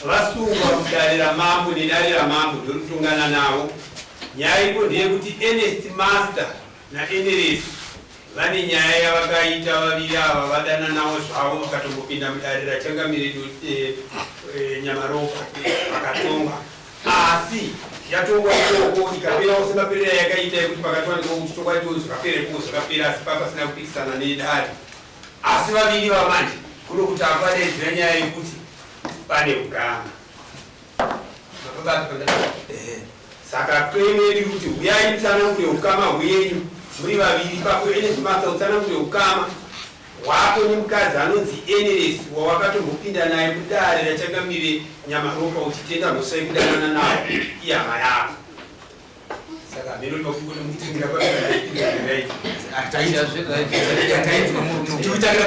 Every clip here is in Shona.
Vasungwa mudare ramambo nedare ramambo ndorutongana navo. Nyaya iripo ndeyekuti Ernest Master naEneresi vane nyaya yavakaita vaviri ava vadananawo zvavo vakatombopinda mudare raChangamire eh, eh, Nyamaropa vakatongwa asi yatongwa ikoko ikaperawo semaperero ayakaita yekuti pakatowanikwa kuti chokwadiwo zvakapera ikoko zvakapera asi papasina kupikisana nedare asi vaviri vamanje kuno kuti apadaidzira nyaya yekuti pane ukama saka claim yedu kuti huyai mutsanangure ukama hwenyu muri vaviri ipapo Ernest Master utsanangure ukama hwako nemukadzi anonzi Eneresi wawakatombopinda naye mudare raChangamire Nyamaropa uchitenda mhosva yekudanana nawo ihama yako saka hameno ndokugona mukutangira paikutangira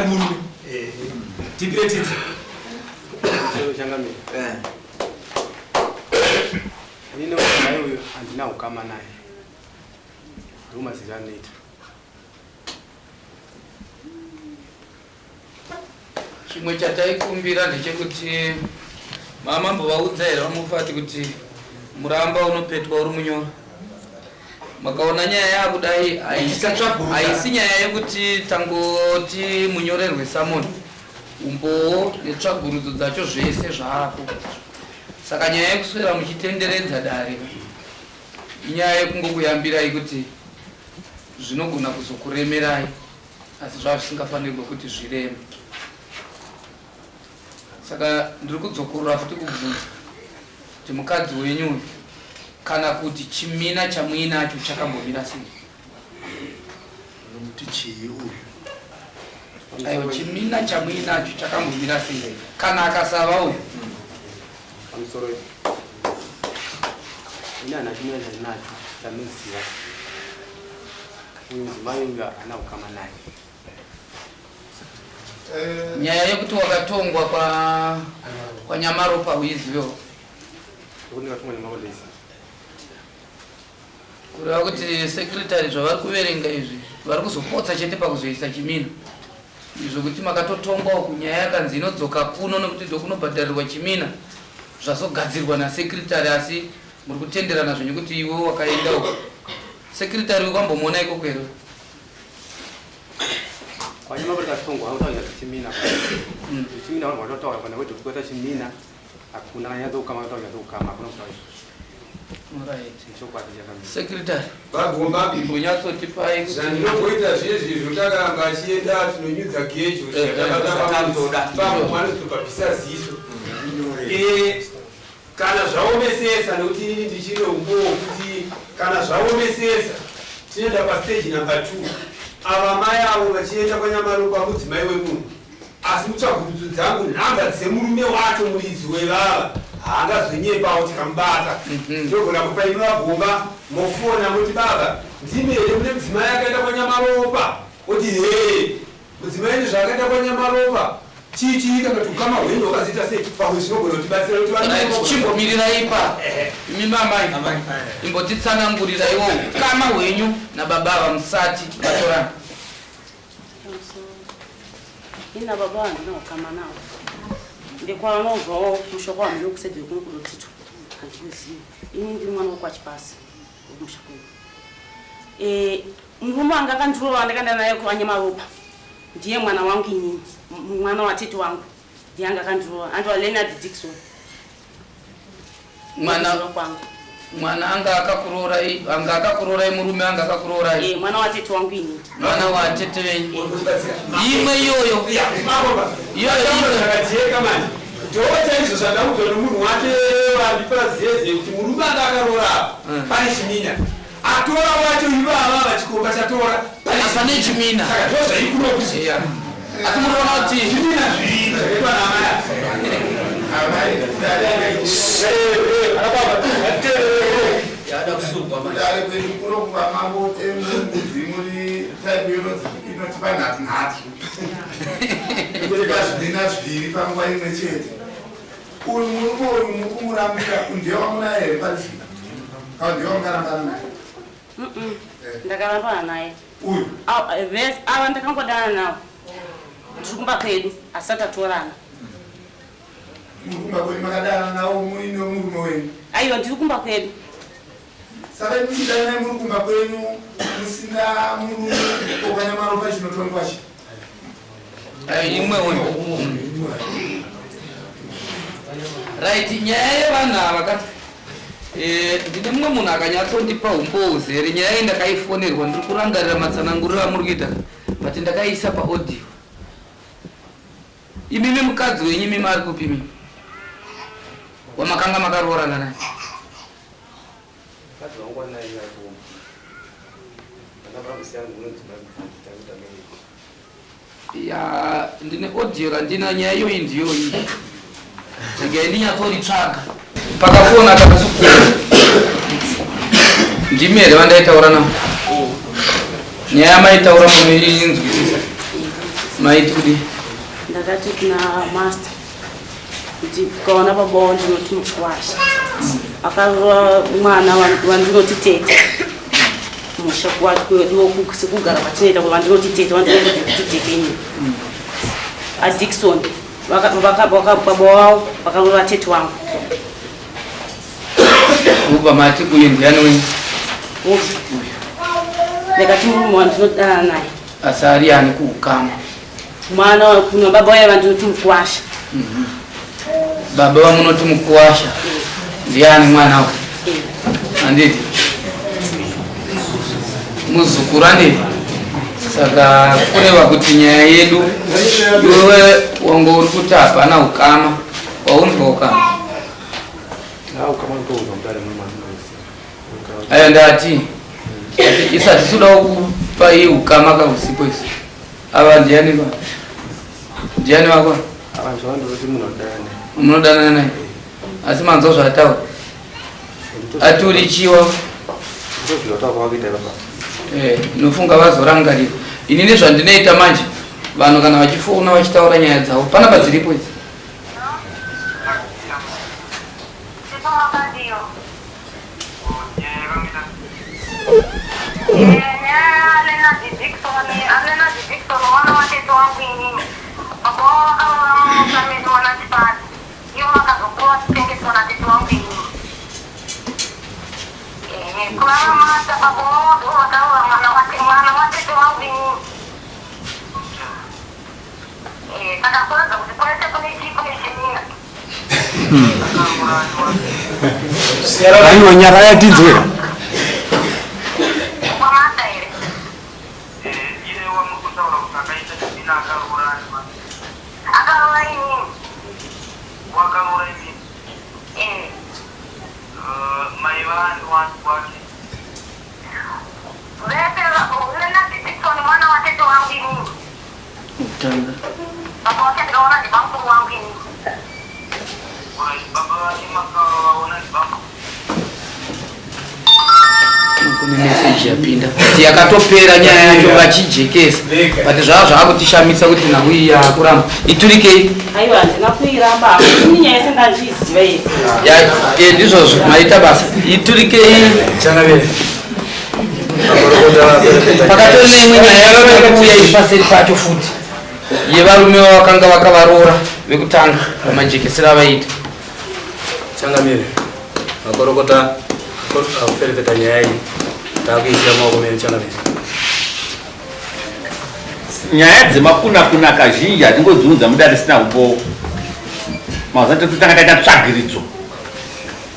kumurume tipire titi Changamire. Ini nemudzimai uyu handina ukama naye. Ndomaziviro anoita. Chimwe chataikumbira ndechekuti mama mbovaudza here vaMufati kuti muramba unopetwa uri munyoro. Makaona nyaya yakudai haisi nyaya yekuti tangoti munyorerwe samoni umbowo netsvagurudzo dzacho zvese zvaapo. Saka nyaya yekuswera muchitenderedza dare inyaya yekungokuyambirai kuti zvinogona kuzokuremerai asi zvava zvisingafanirwe kuti zvireme. Saka ndiri kudzokorora futi kubvunza kuti mukadzi wenyu uyu kana kuti chimina chamuinacho chakambomira sei? Unomuti chii uyu? Aiwa, chimina chamuinacho chakambomira sei? Kana akasava uyu Pamusoro ini hana chimina chandinacho chandinoziva. Uyu mudzimai uyu haana ukama naye. Nyaya yekuti wakatongwa kwa kwaNyamaropa uizivewo? Yekuti ndakatongwa Nyamaropa ndaiziva. Kureva kuti secretary zvavari kuverenga izvi vari kuzopotsa chete pakuzoisa chimina izvo kuti makatotongwa uku nyaya yakanzi inodzoka kuno nekuti ndokunobhadharirwa chimina zvazogadzirwa nasecretary asi muri kutenderana zvenyu kuti iwe wakaenda uku secretary ukambomuona ikoko here? Kwanyama pakatongwa vanotaura zvechimina. Zvechimina vanhu vanotaura kana wete kuita chimina hakuna nyaya dzeukama vanotaura nyaya dzeukama hakuna kutaura izvozvo. Alright. Chokwadi chakamira. Secretary. Vagomba Imbonyatsotipai kuti zvandinogoita zviye zvotakaramba achienda tinonyudza gejo zvatabata pamwe ziso. Kana zvaomesesa nekuti inini ndichine umbowo kuti kana zvaomesesa tinoenda pastage number 2 ava mai avo vachienda kwaNyamaropa mudzimai wemunhu asi mutsvagurudzo dzangu nhamba dzemurume wacho muridzi wevava haangazonyepawo tikamubata tinogona kupa imi vagomba mofona moti baba ndimi here mune mudzimai akaenda kwaNyamaropa oti hee mudzimai nezvaakaenda kwaNyamaropa chii chii kana kuti ukama hwenyu hwakazoita sei pamwe zvinogona kutibatsira kuti vanhu Right, chimbomirirai ipa imi mamai imbotitsananguriraiwo ukama hwenyu nababa ava musati vatorana. Ina baba handina ukama nawo. Ndekwaanobvawo kumusha kwamhino kusedze kuno kudotito. Handikuzivi. Ini ndiri mwana wekwaChipasi kumusha kwedu. Eh, murume wanga akandirova ndakaenda naye kwaNyamaropa. Ndiye mwana wangu inini, mwana watete wangu. Ndiye anga akandirova. Andiwa Leonard Dixon. Mwana Kuziva kwangu. Mwana anga akakurorai anga akakurorai murume anga akakurorai. Eh, mwana watete wangu inini. Mwana watete venyu. Imwe iyoyo. Iyoyo imwe. Zvakajeka manje ndo chaizvo zvandaudzwa nomunhu wacho wandipa zeze kuti murume anga akaroora apa pane chimina atora wacho ivava vachikomba chatora pane chimina saka ndo zvaikuro kuti Yeah. Asi munoona kuti zvimina zviri zvakaitwa naamai yada kusungwa manje. Kudare kwedu kuno kumambo emudzi muri type inonzi inotipa nhatu nhatu. Kutipa zvimina zviviri panguva imwe chete. Uyu murume uyu muri kumurambira ndiye wamunaye here parizvino? Kana ndiye wamukarambana naye? Ndakarambana naye. Uyu Vese ava ndakangodana navo. Tiri kumba kwedu asi tatorana. Muri kumba kwenyu makadana nawo muine murume wenyu? Aiwa, ndiri kumba kwedu. Saka muchidanana muri kumba kwenyu musina murume okanyamaropa chinotongwa chi? Imwe uyu. Right, nyaya yevanhu ava ka ndine mumwe munhu akanyatsondipa umbowo uzere. Nyaya iyi ndakaifonerwa, ndiri kurangarira matsananguriro amuri kuita, but ndakaiisa paaudio. Imimi mukadzi wenyu imimi ari kupi imimi wamakanga makaroorana naye? Mukadzi wangu wanaye ari kuoma. Ndakabva kusiyana nemudzimai takuita marriage. Ya, ndine audio randina, nyaya iyoyi ndiyoyi, regai ndinyatsoritsvaga. Pakafona akazukuru, ndimi here vandaitaura navo? Nyaya yamaitaura munoinzwisisa? Maiti kudii? Ndakati kuna master kuti ukaona baba wavo ndinoti mukwasha akarova mwana wandinoti tete musha kwedu sekugara kwatinoita, wandinoti tete, wandinoti kuti tete ini aDikson, baba wavo vakarova tete wangu. Ubva mati uyu ndiani wenyu? Uyu ndakati murume wandinodana naye. Asi ari ani kuukama? Mwana kuna baba waye vandinoti mukwasha. Baba vamunoti mukuwasha ndiani? Mwana we? Handiti muzukuru? Handiti? Saka kureva kuti nyaya yedu, iwewe wange uri kuti hapana ukama, waunzwa ukama? Ukama ndouzwa mudare mumwe. Ayo, ndati isati tisuda kupa iyi ukama kausipo isi. Ava ndiani va? Ndiani wako? Vanhu zvavandoti munhu anodana naye. Munodanana naye, asi manzwa zvaataura, ati uri chiwa? Ndozvinotaura kwavakuita baba. Nofunga vazorangarira. Ini nezvandinoita manje, vanhu kana vachifona vachitaura nyaya dzavo panapa dziripo idzi. Aiwa, nyara yatinzwera. Kutanga. Kune meseji yapinda kuti yakatopera nyaya yacho vachijekesa, but zvava zvaakutishamisa kuti nhau iyi yakuramba iturikei. Aiwa, handina kuiramba, ini nyaya yese ndandichiziva yese. Ndizvozvo, maita basa, iturikei. Chanavere. Pakatori neimwe nyaya yakakuuya iri paseri pacho futi yevarume vavakanga vakavaroora vekutanga, pamajekesero avaita. Changamire, makorokota akuferefeta nyaya iyi, taakuisira maoko menyu, changamire. Nyaya dzemakunakuna kazhinji hatingodziunza mudare risina umbowo. Mazuva totanga taita tsvagiridzo.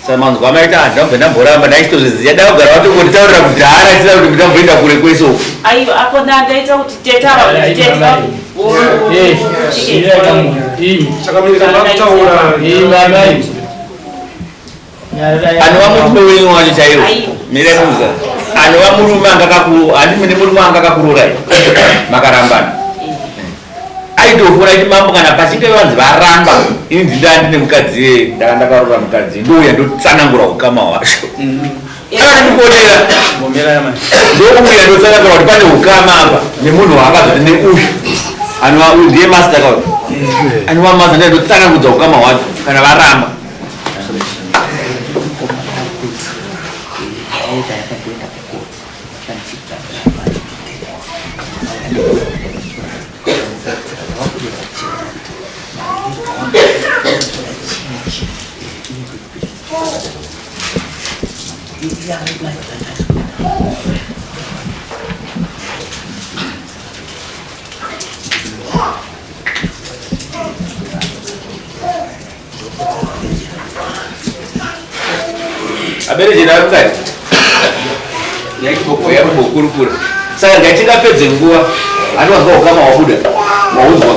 Saka manzwa amaita, handambve ndamboramba, ndaichitozviziva. Dai kugara watongonditaurira kudhara tisina kuti ndamboenda kure kwese uku. Aiwa, apo ndandaita kuti tete ava, kuti tete. Chakamire, kana vakutaura. Anova murume wenyu wacho chaiwo? Aiwa. Mirai muza anova murume angakaku handi mune murume angakakurorai makarambana, aitofona iti, "Mambo, kana pachinge vanzi varamba, ini ndindaa ndine mukadzi, ndaka ndakarora mukadzi, ndouya ndotsanangura ukama hwacho." Akatondikuonera, ndouya ndotsanangura kuti pane ukama apa nemunhu waakazoti neuyu anova uyu ndiye master kauri anova master, ndiye ndotsanangudza ukama hwacho kana varamba. Aberejeni ari mukati yaimbokurukura saka ngatingapedze nguva anowanzwa ukama wabuda waudzwa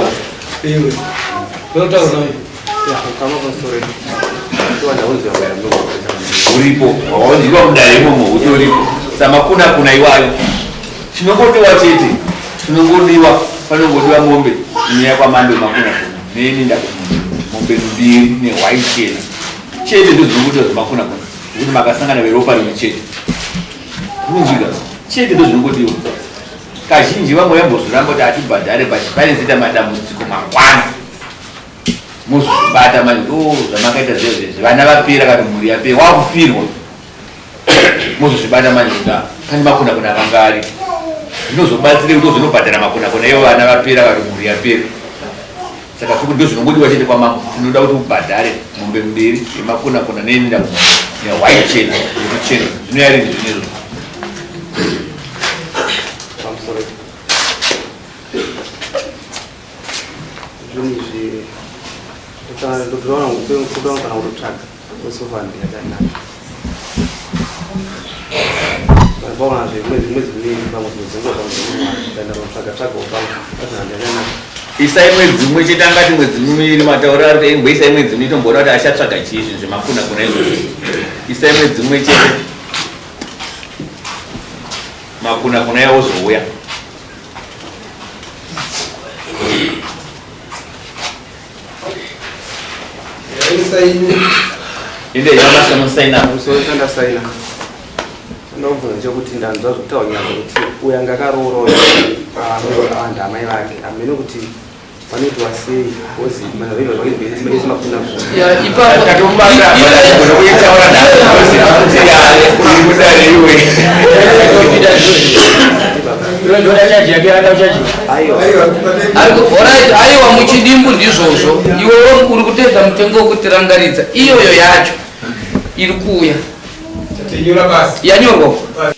Iwe. Unotaura naye. Ya, ukama pamusoro ndowandaunzwa uripo wawanzwa mudare imomo utoripo samakuna kuna iwayo chinongodiwa chete chinongodiwa panongodiwa mombe inoya kwamando makuna kuna neni ndakumombe mombe mbiri nehwai chena chete ndo zvinongodiwa zvemakuna kuna nekuti makasangana veropa rimwe chete kunzwika chete ndo zvinongodiwa kazhinji vamwe vambozviramba kuti atibhadhare but pane zita madambudziko mangwana mozvibata manje o zvamakaita zvezvezvi vana vapera kana mhuri yapera wakufirwa mozozvibata manje kuti ah, pane makunakuna akanga ari zvinozobatsire kuti zvinobhadhara makunakuna ivo vana vapera kana mhuri yapera saka tiri ndo zvinongodiwa chete kwamambo tinoda kuti ubhadhare mombe mbiri yemakunakuna neinda nehwai chena nekuchena zvinoyarini zvinezvo pamusoro zvinhu izvi ndotoona kutoona kana kutotsvaga osofandi yakanaka paona zvemwedzi mwedzi miviri pamwe dzinodzinga pamwe dzingoenda kunotsvaga tsvagawo pamwe azvihandi yakanaka isai mwedzi mumwe chete angati mwedzi miviri mataura ari kuti imboisai mwedzi miviri tomboona kuti achatsvaga chii zvinhu zvemakuna kuna izvozvo isai mwedzi mumwe chete makuna kuna yaozouya inde yamasa musaina pamusoro chandasaina chandakubvunza chekuti ndanzwa zvekutaura nyaya kuti uyo anga akaroora uyo anda amai vake hamene kuti vanoitwa sei kozi makuna Ya, ipapo tatomubata kuyetaura nhaaikudare iwe Ndoda chaji yake ada chaji. aiwa Alright, aiwa muchidimbu ndizvozvo iwewe uri kuteedza mutengo wekutirangaridza iyoyo yacho iri kuuya Tatinyora basi. yanyorwa Basi.